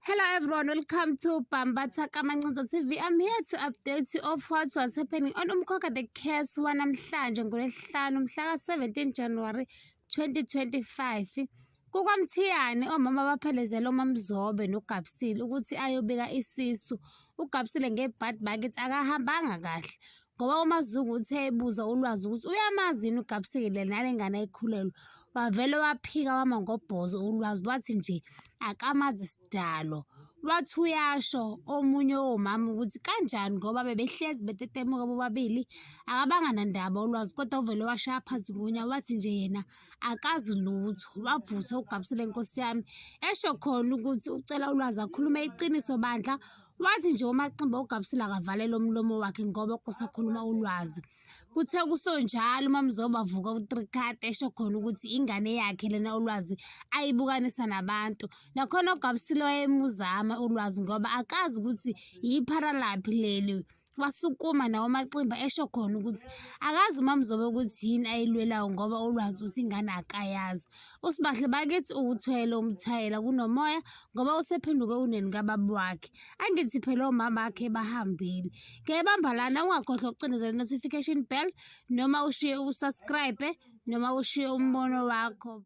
Hello everyone, welcome to Bambatha Kamancinza TV. I'm here to update you of what was happening on Umkhokha The Curse wanamhlanje ngoLwesihlanu mhla ka-17 January 2025. KukwaMthiyane omama baphelezela uMamzobe noGabsile ukuthi ayobika isisu. UGabsile ngebhadi bakithi akahambanga kahle ngoba uMaZungu uthe ebuza uLwazi ukuthi uyamazi yini uGabsile nale ngane ayikhulelwe, wavele waphika wama ngobhozo uLwazi wathi nje akamazi sidalo. Wathi uyasho omunye womama ukuthi kanjani ngoba bebehlezi betetemuka bobabili, akabanga nandaba uLwazi kodwa uvele washaya phansi ngonyawo wathi nje yena akazi lutho. Wavutha uGabsile nkosi yami, esho khona ukuthi ucela uLwazi akhulume iqiniso bandla. Wathi nje uMaximba uGabsile akavalele umlomo wakhe ngoba kusakhuluma uLwazi. Kuthe kusonjalo uMamzobe wavuka uTrikati esho khona ukuthi ingane yakhe lena uLwazi ayibukanisa nabantu. Nakhona uGabsile wayemuzama uLwazi ngoba akazi ukuthi yiphara laphi leli. Wasukuma nawo uMaximba esho khona ukuthi akazi uMamzobe ukuthi yini ayilwelayo ngoba uLwazi uthi ingane akayazi. USibahle bakithi uwuthwele umthwayela kunomoya ngoba usephenduke uneni kababa wakhe. Angithi phela omama bakhe bahambile. Ngiyayibamba lana ungakhohlwa ukucindezela notification bell noma ushiye usubscribe noma ushiye umbono wakho.